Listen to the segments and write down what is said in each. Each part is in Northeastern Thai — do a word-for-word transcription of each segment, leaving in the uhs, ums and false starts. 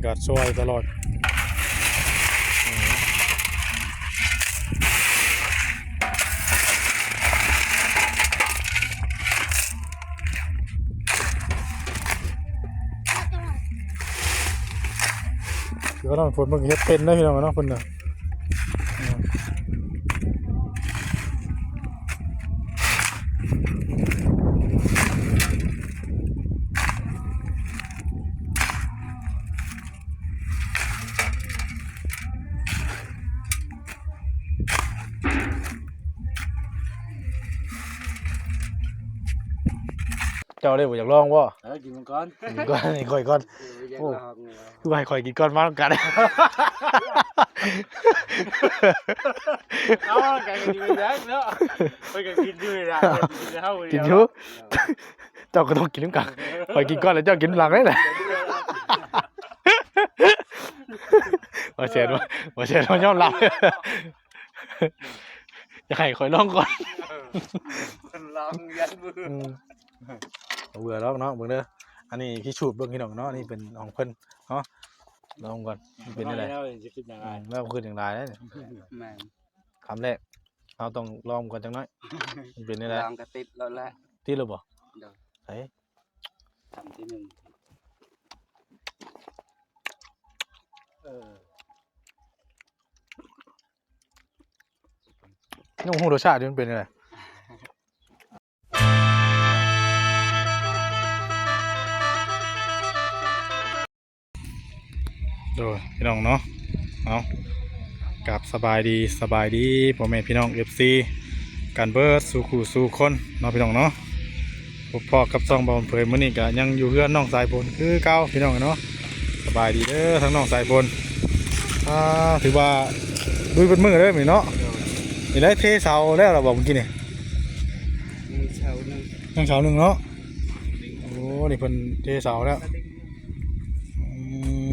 กาดซอยตลอด คือก็ต้องฝนมันเฮ็ดเป็นได้พี่น้องเนาะเพิ่นน่ะ เจ้าได้บ่อยากลองบ่ เออ กินมันก่อน กินก่อน นี่ข่อยก่อน เออ อยาก โอ้ ลองเนี่ย คือให้ข่อยกินก่อนมาต้องกัน เอากันกินไปแล้วเนาะ ไปกันกินอยู่นี่ล่ะ กินเฮา กินอยู่ เจ้าก็ต้องกินนำกัน ข่อยกินก่อนแล้วเจ้ากินหลังเลยนะ บ่แซ่บบ่ บ่แซ่บ บ่ยอมรับ อยากให้ข่อยลองก่อน เออ ลองยันมือ อืม บ่เบื่อดอกเนาะ เบิ่งเด้อ อันนี้พิสูจน์เบิ่งพี่น้องเนาะ อันนี้เป็นของเพิ่นเนาะ ลองก่อน มันเป็นจั่งใด ลองแล้วสิคิดจั่งใด อืม แล้วคือจั่งใดแล้วเนี่ย แม่น คำแรก เราต้องลองก่อนจังน้อย มันเป็นจั่งใด ลองก็ติดแล้วแหละ ติดแล้วบ่ โดย ไส คำที่หนึ่ง เออ ยังบ่ฮู้รสชาติมันเป็นจั่งใด โดยพี่น้องเนาะ เอา กราบสบายดี สบายดี พ่อแม่พี่น้อง เอฟซี กันเบิดสู่คู่สู่คนเนาะพี่น้องเนาะ พบพ้อกับช่องบ่าวเผย มื้อนี้ก็ยังอยู่เฮือนน้องสายฝนคือเก่าพี่น้องเนาะ สบายดีเด้อทั้งน้องสายฝน อ่า ถือว่าลุยเบิดมื้อเด้อมื้อนี้เนาะ นี่ได้เทเสาแล้วล่ะบ่เมื่อกี้นี่ ยังเสาหนึ่ง ยังเสาหนึ่งเนาะ โอ้ นี่เพิ่นเทเสาแล้ว อื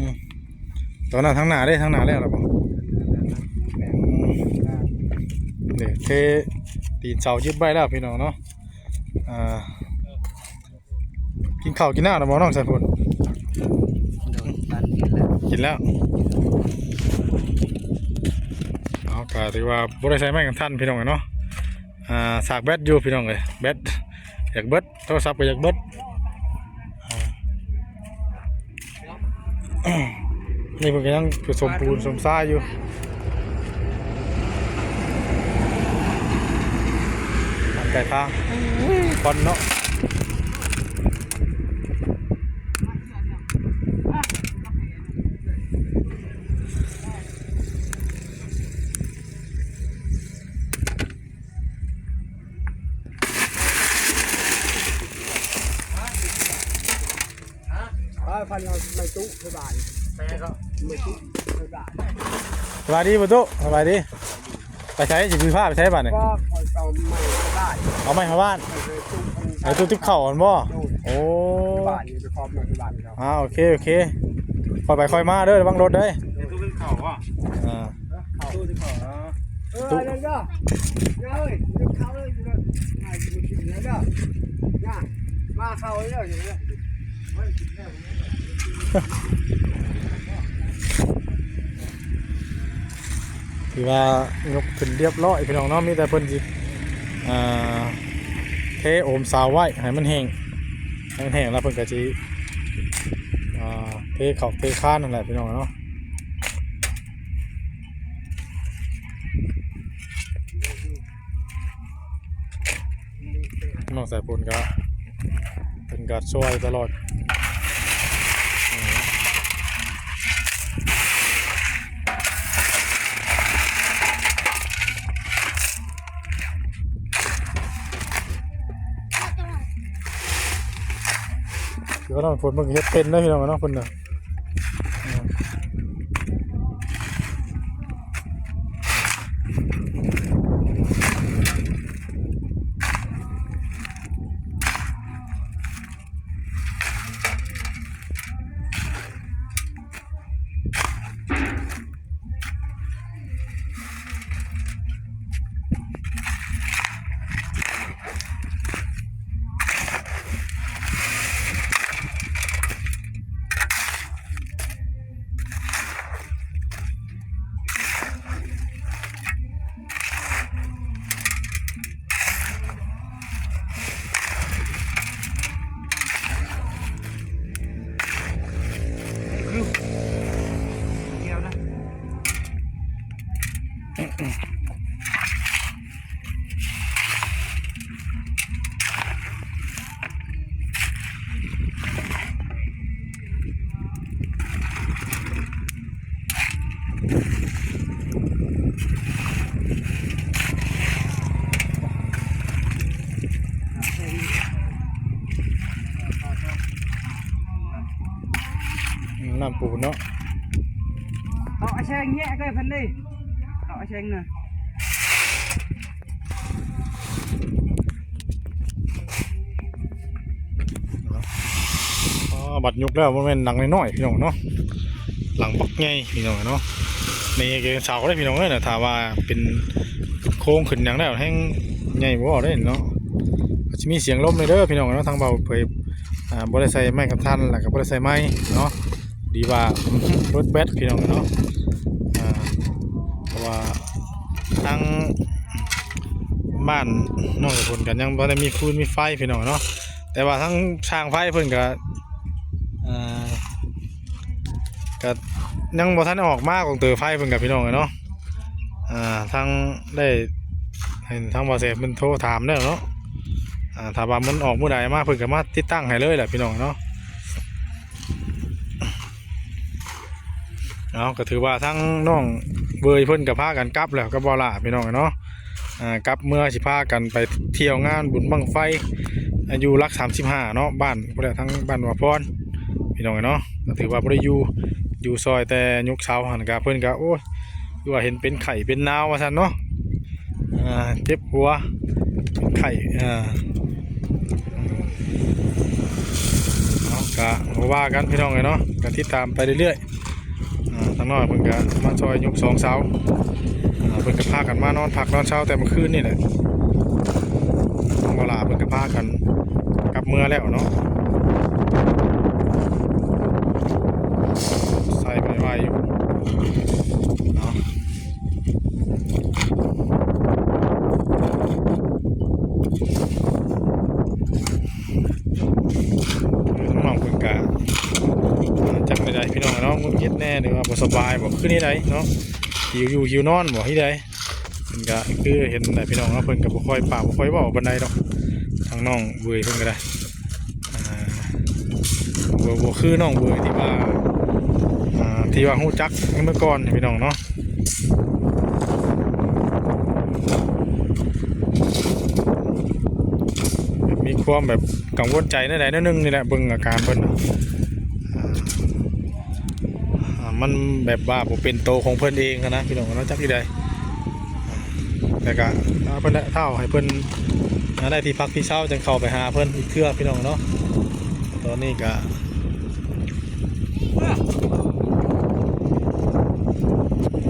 ม ตอนนั้นทางหน้าเด้ ทางหน้าแล้วล่ะบ่ อืม นี่เทตีนเสายึดไว้แล้วพี่น้องเนาะ อ่า กินข้าวกินน้ำแล้วบ่น้องสายฝน โดย กินแล้ว เอา ก็ถือว่าบ่ได้ใช้ไม้กันทันพี่น้องเนาะ อ่า สากแบตอยู่พี่น้องเอ้ย แบตอยากเบิด โทรศัพท์ก็อยากเบิด อ่า นี่เพิ่นก็ยังผสมปูนผสมทรายอยู่ ทางไกลทาง ควันเนาะ เออ พันเอาไม่ตู้ไปบ้าน ไปไหนก็ ไม่ตู้ไปบ้าน สบายดีบ่ตู้ สบายดี ไปไส สิพาไปไสบัดนี้ ก็คอยเอาไม้ไปบ้าน เอาไม้มาบ้าน ไปตู้ ไอ้ตู้ติ๊บเข่าหั่นบ่ โอ้ โอ้ บ้านอยู่ไปครอบมาที่บ้านเขา อ่า โอเค โอเค ค่อยไปค่อยมาเด้อ ระวังรถเด้อ ตู้ติ๊บเข่าบ่ อ่า ตู้ติ๊บเข่า เออ ตู้ เดี๋ยวเด้อ เดี๋ยวเอ้ย เดี๋ยวเขาเอ้ย เดี๋ยวมาอยู่กินเดี๋ยวเด้อ ย่า มาเข้าเด้อ เดี๋ยวเด้อ ถือว่ายกขึ้นเรียบร้อยพี่น้องเนาะ มีแต่เพิ่นสิ อ่า เทโอมเสาไว้ให้มันแห้ง ให้มันแห้งแล้วเพิ่นก็สิ อ่า เทเข้าเทคานนั่นแหละพี่น้องเนาะ น้องสายฝนก็เป็นการช่วยตลอด คือว่าน้องฝนมันก็เฮ็ดเป็นได้พี่น้องเนาะเพิ่นน่ะ เ น้ำปูเนาะ เอาแชงแยะก็พันเลย เอาแชงนะ อ๋อ บัดยกแล้วมันเป็นหลังน้อยๆพี่น้องเนาะ หลังบักใหญ่พี่น้องเนาะ นี่คือเสาได้พี่น้องเอ้ยนะ ถ้าว่าเป็นโค้งขึ้นอย่างแล้วแห้งใหญ่บ่ได้เนาะ อาจจะมีเสียงลมเลยเด้อพี่น้องเนาะ ทางเบาเผย อ่า บ่ได้ใส่ไม้กระทัน แล้วก็บ่ได้ใส่ไม้เนาะ ดีว่า รถแบตพี่น้องเนาะ อ่า เพราะว่าทั้งบ้านน้องเพิ่นก็ยังบ่ได้มีฟืนมีไฟพี่น้องเนาะ แต่ว่าทั้งช่างไฟเพิ่นก็ อ่า ก็ยังบ่ทันได้ออกมาของเตอไฟเพิ่นกับพี่น้องเนาะ อ่า ทั้งได้เห็นทั้งบ่าวแสบเพิ่นโทรถามแล้วเนาะ อ่า ถ้าว่ามันออกมื้อใดมาเพิ่นก็มาติดตั้งให้เลยแหละพี่น้องเนาะ เอาก็ถือว่าทั้งน้องเบยเพิ่นก็พากันกลับแล้วกับบ่าวหล้าพี่น้องเนาะ อ่า กลับเมือสิพากันไปเที่ยวงานบุญบั้งไฟ อ่า อยู่หลักสามสิบห้าเนาะ บ้านพุ้นแหละ ทั้งบ้านวาพรพี่น้องเนาะ ก็ถือว่าบ่ได้อยู่ อยู่ซอยแต่ยกเสาหั่นก็เพิ่นก็ โอ้ย คือว่าเห็นเป็นไข้เป็นหนาวว่าซั่นเนาะ อ่า เจ็บหัว เป็นไข้ อ่า เนาะ ก็บ่ว่ากันพี่น้องเอ้ยเนาะ ก็ติดตามไปเรื่อยๆ อ่า ทางน้อยเพิ่นก็มาซอยยกสองเสา อ่า เพิ่นก็พากันมานอนพักนอนเซาแต่เมื่อคืนนี่แหละ บ่าวหล้าเพิ่นก็พากันกลับเมือแล้วเนาะ ใส่ไว้ไว้อยู่เนาะ น้องเพิ่นกะ จักได้ใดพี่น้องเนาะ หงุดหงิดแน่ หรือว่าบ่สบายบ่ คือนี่ใดเนาะ หิวอยู่หิวนอนบ่ ที่ใด เพิ่นกะคือเห็นแหละพี่น้องเนาะ เพิ่นกะบ่ค่อยปากบ่ค่อยเว้าปานใดดอก ทางน้องเบยเพิ่นกะได้ อ่า บ่ บ่คือน้องเบยที่ว่า อ่า ที่ว่าฮู้จักเมื่อก่อนนี่พี่น้องเนาะ มีความแบบกังวลใจแนวใดแนวหนึ่งนี่แหละ เบิ่งอาการเพิ่นน่ะ อ่า อ่า มันแบบว่าบ่เป็นโตของเพิ่นเองหั้นนะพี่น้องเนาะ จักอีใด แต่ก็ถ้าเพิ่นได้ ถ้าให้เพิ่นได้ที่พักที่เซาจั่งเข้าไปหาเพิ่นอีกเทื่อพี่น้องเนาะ ตอนนี้ก็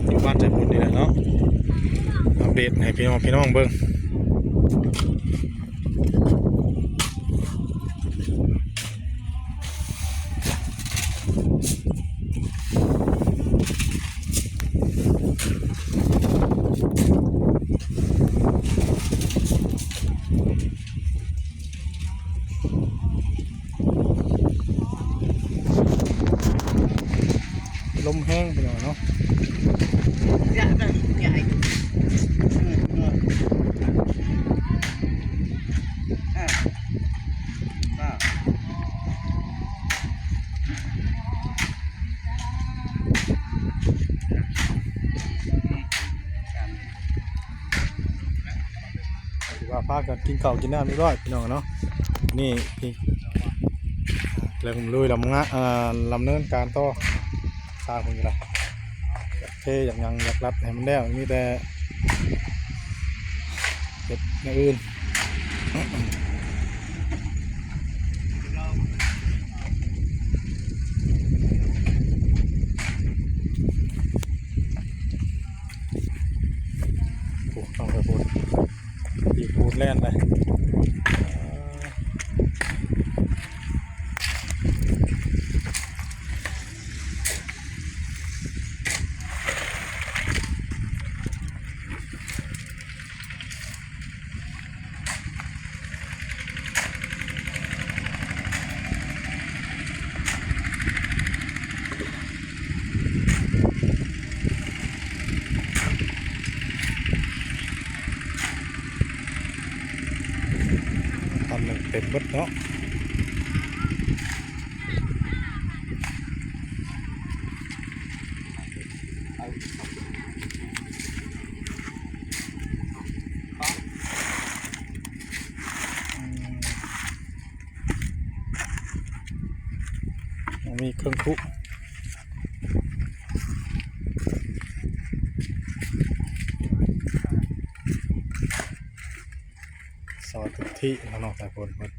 อยู่บ้านใจบุญนี่แหละเนาะ อัปเดตให้พี่น้อง พี่น้องเบิ่ง ลมแฮงไปหน่อยเนาะ ถือว่าพากันกินข้าวกินน้ำเรียบร้อยพี่น้องเนาะ นี่พี่ แล้วผมลุยลำงะ อ่า ลำเนินการต่อ สร้างเพิ่นก็ได้ อยากเทอยากหยังอยากรัดให้มันแล้ว มีแต่เฮ็ดอย่างอื่น โอ้ ต้องไปพูด อีกพูดแล่นเลย เ เต็มเบิดเนาะ อืม มีเครื่องคุ ซอยเต็มที่แล้วเนาะ สายฝนเพิ่น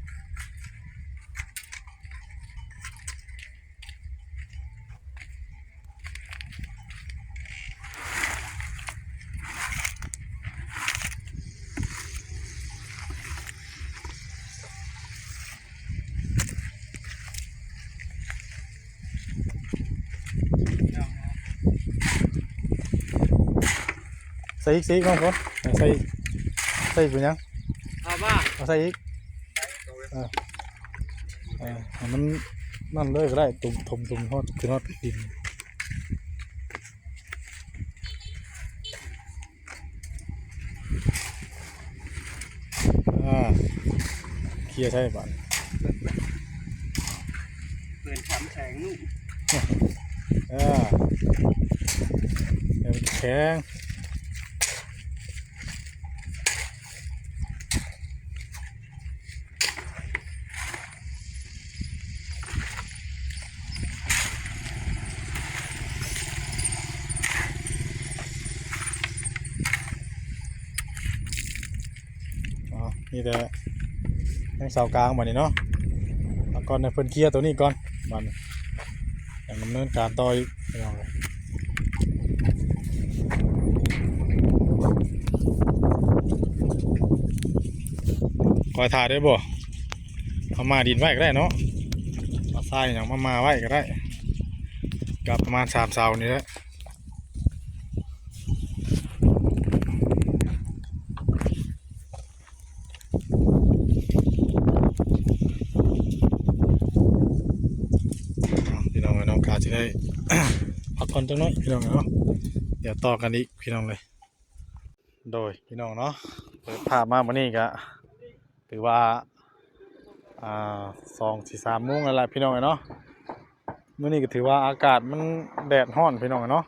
ใส่อีก ใส่อีก น้องฝน ใส่อีก ใส่อีกเป็นหยัง เอาบ่ เอาใส่อีก เออ เออ ให้มันนั่นเลยก็ได้ ตุ่ม ถม ตุ่ม ฮอด ขึ้นฮอดดิน อ่า เคลียร์ใช่ปะ เปิดทำแข็งลูก อ่า ให้มันแข็ง อ๋อ มีแต่ทางเสากลางบัดนี้เนาะ แล้วก็ให้เพิ่นเคลียร์ตัวนี้ก่อนบัดนี้ ยังดำเนินการต่ออีกพี่น้องเอ้ย คอยถ่ายได้บ่ เอามาดินไว้ก็ได้เนาะ เอาทรายหยังมามาไว้ก็ได้ ก็ประมาณสามเสานี่แหละ พี่น้องเอ้ยเนาะ กะสิได้ พักผ่อนจักหน่อยพี่น้องเอ้ยเนาะ เดี๋ยวต่อกันอีกพี่น้องเลย โดยพี่น้องเนาะ เปิดภาพมามื้อนี้ก็ถือว่า อ่า สอง สี่ สามโมงแล้วล่ะพี่น้องเอ้ยเนาะ มื้อนี้ก็ถือว่าอากาศมันแดดร้อนพี่น้องเอ้ยเนาะ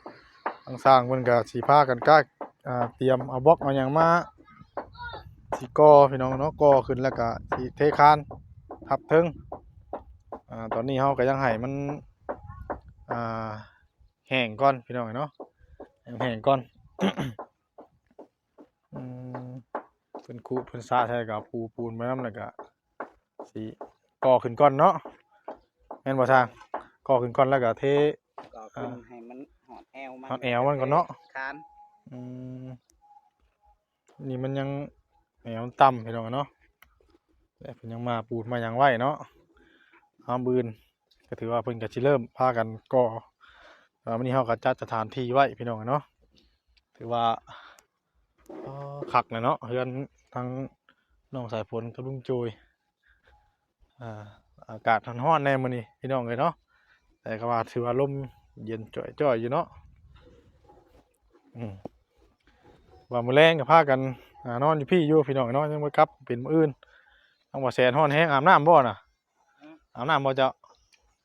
ทางช่างเพิ่นก็สิพากันกะ อ่า เตรียมเอาบล็อกเอาหยังมา สิก่อพี่น้องเนาะ ก่อขึ้นแล้วก็สิเทคานทับเทิง อ่า ตอนนี้เฮาก็ยังให้มัน อ่า แห้งก่อนพี่น้องเอ้ยเนาะ ให้มันแห้งก่อน อืม เพิ่นขูดเพิ่นสะใส่ก็เอาปูปูนไปนำ แล้วก็สิก่อขึ้นก่อนเนาะ แม่นบ่ช่าง ก่อขึ้นก่อนแล้วก็เท ก่อขึ้น อ่า ให้มันฮอดแอวมัน ฮอดแอวมันก่อนเนาะ คาน อืม นี่มันยังแอวมันต่ำพี่น้องเนาะ แต่เพิ่นยังมาปูนมาหยังไว้เนาะ เอามื้ออื่นก็ถือว่าเพิ่นก็สิเริ่มพากันก่อ เอ่อ มื้อนี้เฮาก็จัดสถานที่ไว้พี่น้องเนาะ ถือว่า เอ่อ คักเลยเนาะ เฮือนทั้งน้องสายฝนกับลุงโจย อ่า อากาศร้อนๆแน่มื้อนี้พี่น้องเอ้ยเนาะ แต่ก็ว่าถือว่าลมเย็นจ่อยๆอยู่เนาะ อืม ว่ามื้อแลงก็พากัน อ่า นอนอยู่พี้อยู่พี่น้องเนาะ ยังบ่กลับ เป็นมื้ออื่น ทางบ่าวแสนร้อนแฮง อาบน้ำบ่น่ะ อืม อาบน้ำบ่เจ้า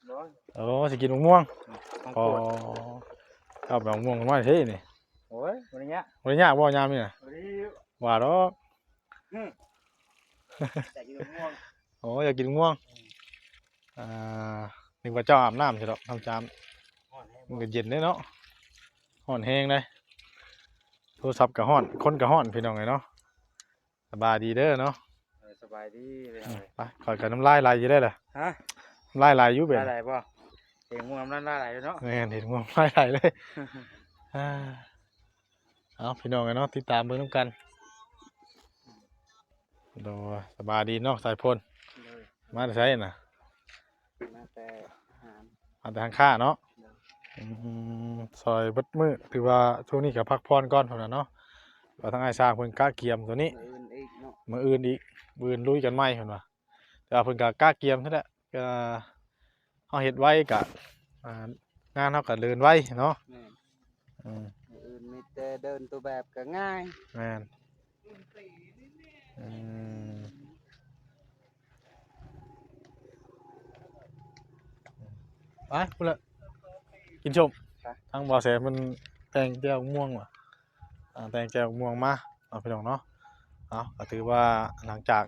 บ่ โอ้ สิกินมะม่วง อืม ของโปรด อ๋อ เอาไปเอามะม่วงมาเท่นี่ โอ้ย บ่ได้ยาก บ่ได้ยากบ่ยามนี่น่ะ บ่ได้ ว่าดอก อืม อยากกินมะม่วง โอ้ อยากกินมะม่วง อืม อ่า นึกว่าเจ้าอาบน้ำใช่ดอก น้ำจาม ร้อนแฮง มันก็เย็นเด้เนาะ ร้อนแฮงเด้ โทรศัพท์ก็ร้อน คนก็ร้อนพี่น้องเอ้ยเนาะ สบายดีเด้อเนาะ เออ สบายดีเลย อืม ไป ข้อยก็น้ำลายไหลอยู่ได้ล่ะ ฮะ น้ำลายไหลอยู่เบด ไหลบ่ เห็นง่วงน้ำลายไหลอยู่เนาะ แม่น เห็นง่วงน้ำลายไหลเลย อ่า เอาพี่น้องเอ้ยเนาะ ติดตามเบิ่งนำกัน โดย สบายดีเนาะ สายพล โดย มาแต่ไสน่ะ มาแต่อาหาร มาแต่ทางข้าเนาะ โดย อืม ซอยเบิดมื้อ ถือว่าช่วงนี้ก็พักผ่อนก่อนพุ่นน่ะเนาะ ว่าทางอ้ายช่างเพิ่นกะเกียมตัวนี้ มื้ออื่นอีกเนาะ มื้ออื่นอีก มื้ออื่นลุยกันใหม่เพิ่นว่า แต่ว่าเพิ่นก็กะเกียมนั่นแหละ ก็เฮาเฮ็ดไวก็ อ่า งานเฮาก็เดินไวเนาะ แม่น อืม มื้ออื่นมีแต่เดินตัวแบบก็ง่าย แม่น อืม ไปพูดละกินชมทางบ่อแสนมันแต่งแจ่วม่วงว่ะอ่าแต่งแจ่วม่วงมาเอาพี่น้องเนาะเอาก็ถือว่าหลังจาก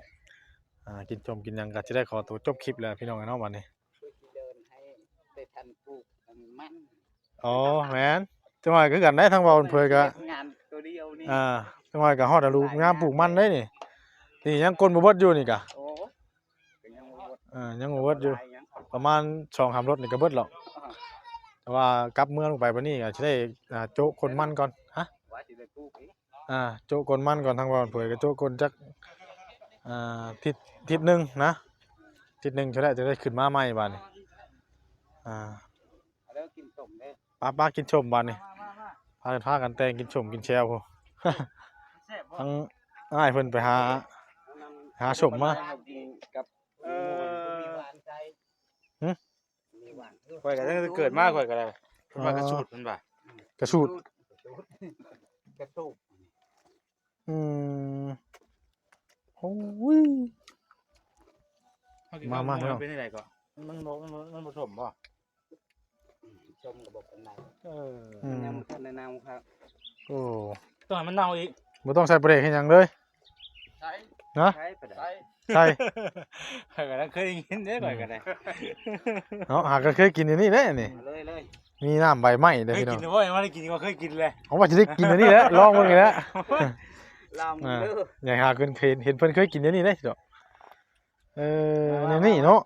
อ่ากินชมกินหยังก็จะได้ขอตัวจบคลิปแล้วพี่น้องเนาะวันนี้ เดินให้ไปทันปลูกมัน อ๋อแม่นจังหวะคือกันได้ทางเว้าเพิ่นก็ งานตัวเดียวนี่ อ่าจังหวะก็ฮอดฤดูงามปลูกมันได้นี่นี่ยังก้นบ่เบิดอยู่นี่กะ โอ้ก็ยังบ่หมด อ่ายังบ่เบิดอยู่ หลายัง ประมาณสองสามรถนี่ก็เบิดหรอกแต่ว่ากลับเมืองลงไปบัดนี้ก็สิได้อ่าโจ๊ะก้นมันก่อนฮะ ว่าสิได้ปลูกอีก อ่าโจ๊ะก้นมันก่อนทางเว้าเพิ่นก็โจ๊ะก้นจักอ่าทิศทิศหนึงนะทิศหนึงเท่านั้นจะได้ขึ้นมาใหม่บัดนี้อ่า แล้วกินต้มเด้อ ป้าป้ากินชมบัดนี้พากันพากันแต่งกินชมกินแซวพุ้น แซ่บบ่ ทั้งอ้ายเพิ่นไปหาหาชมมา กินกับ เออ มีหวานใจ หึ มีหวาน ข่อยก็ตั้งแต่เกิดมาข่อยก็ได้เพิ่นว่ากระสูดเพิ่นว่าก ระสูด กระสูบ อืมโอ้ย เอกิน มามา ข้ว พี่น้อง เป็นจั่งใด๋ก็มันมันมันมันผสมบ่ ชมกับบอกกันไหน เออ อืม ยังมันทันในนามครับ โอ้ ต้องให้มันเน่าอีก บ่ต้องใส่เบรกให้หยังเลย ใช่ นะ ใช่ไปได้ ใส่ ข่อยก็เคยได้ยินเด้ข่อยก็ได้ เนาะหากก็เคยกินอยู่นี่เด้นี่ มาเลยเลย มีน้ำใบไม้เด้ เคย พี่น้ กิ อน ง หรือว่ายังไม่ได้กินก็เคยกินเลย ผมว่าจะได้กินอันนี้แหละลองเบิ่งนี่แหละ ลอง อ่า เด้อ อยากหาเพิ่นเคยเห็นเพิ่นเคยกินอันนี้เด้เนาะเออ มา แนวนี้เนาะ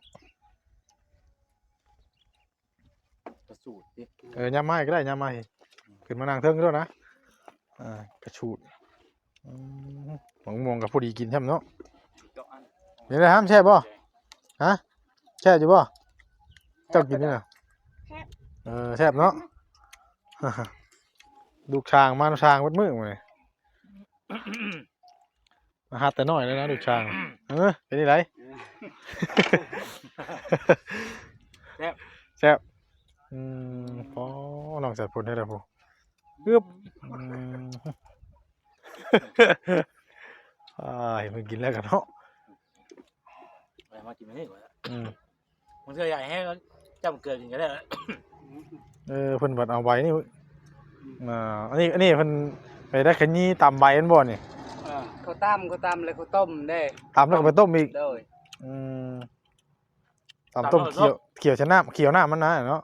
กระสูดดิ เออย้ำมาให้ก็ได้ย้ำมาให้ขึ้นมานั่งเทิงก็ได้นะอ่ากระชูดอืมหมองมวงกับพอดีกินใช่ไหมเนาะ เจาะอัน นี่แหละครับแซ่บบ่ฮะแซ่บอยู่บ่เจ้ากินนี่นะเออแซ่บเนาะ ลูกช้างมาช้างวัดมือมาเลยมาหัดแต่น้อยแล้วนะลูกช้างเออเป็นยังไง แซ่บ แซ่บอืมพอลองใส่ผลให้ได้พอปึ๊บอืมอ่าให้มันกินแล้วกันเนาะ เอามากินอันนี้ก่อน อืม มันเทื่อใหญ่แห้งแล้วจ้ำเกลือกินก็ได้ เออเพิ่นบัดเอาใบนี่อ่าอันนี้อันนี้เพิ่นไปได้ขยี้ตำใบมันบ่นี่ เออเขาตำเขาตำเลยเขาต้มได้ ตำแล้วก็ไปต้มอีก โดย อืมตำต้มเคี่ยวเคี่ยวชะน้ำเคี่ยวน้ำมันนะเนาะ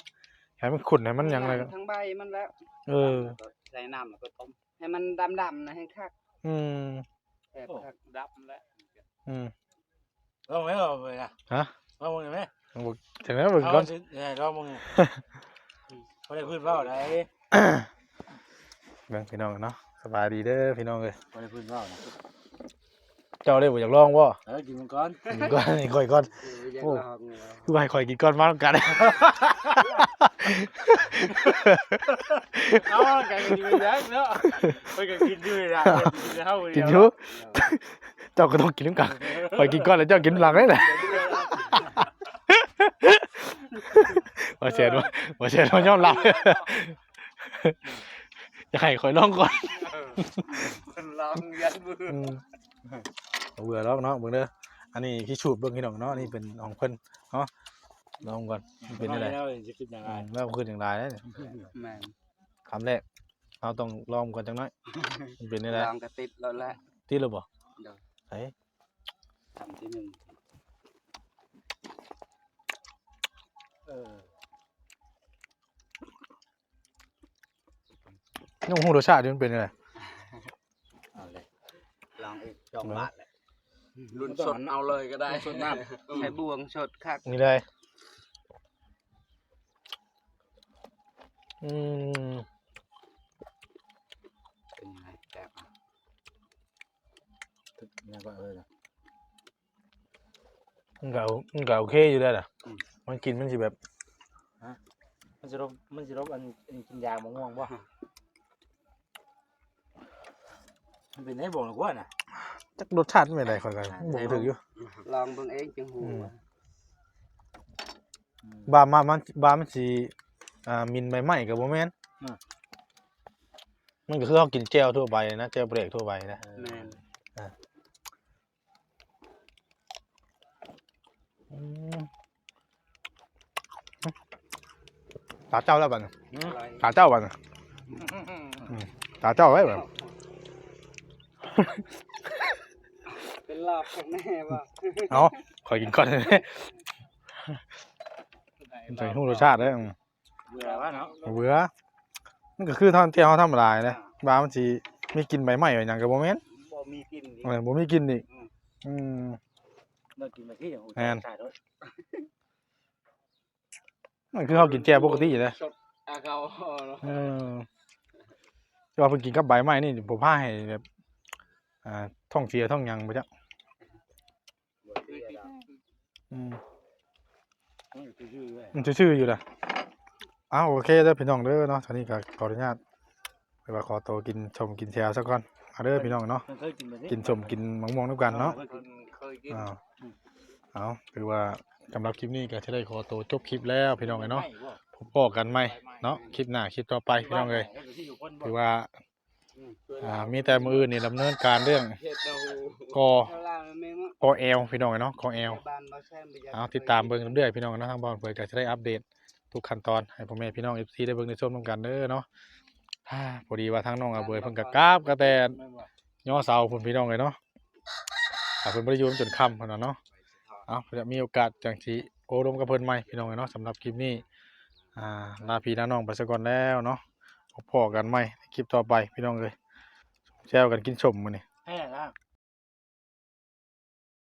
ให้มันขุ่นให้มันหยังเลย ทั้งใบมันแล้ว เออ ใส่น้ำแล้วก็ต้มให้มันดำๆนะให้คัก อืม แอบคักดำแล้ว อืม ลองไหมลองเลยนะ ฮะ ลองมึงไหม บอกถึงแล้วเบิ่งก่อน เออลองมึงเขาได้พื้นเว้าได้ เบิ่งพี่น้องเนาะสบายดีเด้อพี่น้องเอ้ย เขาได้พื้นเว้านะ เจ้าได้บ่อยากลองบ่ เออกินมันก่อน กินก่อนให้ข่อยก่อน อยาก โอ้ ลองเลย คือให้ข่อยกินก่อนมาต้องกัน เอากันกินไปแล้วเนาะไปกันกินด้วยนะกินเท่าเดียว กินอยู่เจ้าก็ต้องกินนำกันข่อยกินก่อนแล้วเจ้ากินหลังได้แหละบ่แซ่บบ่บ่แซ่บบ่ยอมรับจะให้ข่อยลองก่อน คนลองยันมือ อืมบ่เบื่อหรอกเนาะเบิ่งเด้ออันนี้พิสูจน์เบิ่งพี่น้องเนาะอันนี้เป็นของเพิ่นเนาะลองก่อนมันเป็นจั่งใด แล้วจะคิดยังไง อืมแล้วคืออย่างไรเนี่ย แม่น คำแรกเราต้องลองก่อนจังน้อยมันเป็นจั่งใด ลองกระติดแล้วแหละ ที่เราบอก เดี๋ยว ไอ้ คำที่หนึ่ง เออ ยังบ่ฮู้รสชาติมันเป็นจั่งใด เอาเลย ลองอีกสองบาทแหละรุ่นสดเอาเลยก็ได้ สดน้ำ ใช้บ่วงสดคัก นี่เลยอืม เป็นยังไงแซ่บอ่ะ ยังก็เออนะ มันก็มันก็โอเคอยู่แล้วล่ะ อืม มันกินมันสิแบบ มันสิลบมันสิลบอันอันกินยามะม่วงบ่มันเป็นให้บ่งหรือว่าน่ะ จักรสชาติมันเป็นไดข่อยก็บ่ถืกอยู่ ลองเบิ่งเองจึงฮู้ อืม ว่า บามามันบามันสิอ่ามินใหม่ๆก็บ่แม่น อ่า มันก็คือเฮากินแจ่วทั่วไปนะแจ่วเปรกทั่วไปนะ แม่น อืม ตาเจ้าแล้วบัดนี้ อืม ตาเจ้าบัดนี้อืมตาเจ้าไว้บัดนี้ เป็นลาบของแน่ว่ะ เอาขอกินก่อนใส่หูรสชาติได้อืม เบื่อว่าเนาะ เบื่อมันก็คือท่องเที่ยวธรรมดาเลยว่ามันสิมีกินใบไม้ใบหยังก็บ่แม่น บ่มีกินอีก เออบ่มีกินอีกอืม เลิกกินไปที่อย่าง แม่น ชาด้วย มันคือเฮากินแจ่วปกตินะ สดอาเขาเนาะ เออแต่ว่าเพิ่นกินกับใบไม้นี่บ่พาให้แบบอ่าท้องเสียท้องหยังบ่จ๊ะอืม มันอยู่ซื่อๆเลย มันซื่อๆอยู่ล่ะอ้าวโอเคเด้อพี่น้องเด้อเนาะตอนนี้ก็ขออนุญาตไปว่าขอตัวกินชมกินแซวซะก่อนมาเด้อพี่น้องเนาะ มันเคยกินไปที่ กินชมกินมะม่วงนำกันเนาะ เคยกินเคยกิน อ่าเอาถือว่าสำหรับคลิปนี้ก็จะได้ขอตัวจบคลิปแล้วพี่น้องเนาะ พบพ้อกันใหม่เนาะคลิปหน้าคลิปต่อไปพี่น้องเอ้ยถือว่าอ่ามีแต่มื้ออื่นนี่ดำเนินการเรื่อง เห็ดเรา กอ เท่าไรมันไม่ กอแอลพี่น้องเนาะกอแอล บ้านบ่แซ่บไป เอาติดตามเบิ่งเรื่อยๆพี่น้องเนาะทางบ่าวเผยก็จะได้อัปเดตทุกขั้นตอนให้พ่อแม่พี่น้อง เอฟซี ได้เบิ่งได้ชมนำกันเด้อเนาะอ่าพอดีว่าทางน้องอาเบยเพิ่นก็กราบก็แต่ย่อเสาพุ่นพี่น้องเอ้ยเนาะอ่าเพิ่นบ่ได้อยู่จนค่ำพุ่นน่ะเนาะเอาเดี๋ยวมีโอกาสจั่งสิโอ้ลมกับเพิ่นใหม่พี่น้องเอ้ยเนาะสำหรับคลิปนี้อ่าลาพี่ลาน้องไปซะก่อนแล้วเนาะพบพ้อกันใหม่ในคลิปต่อไปพี่น้องเอ้ยแซวกันกินส้มมื้อนี้ แค่ละ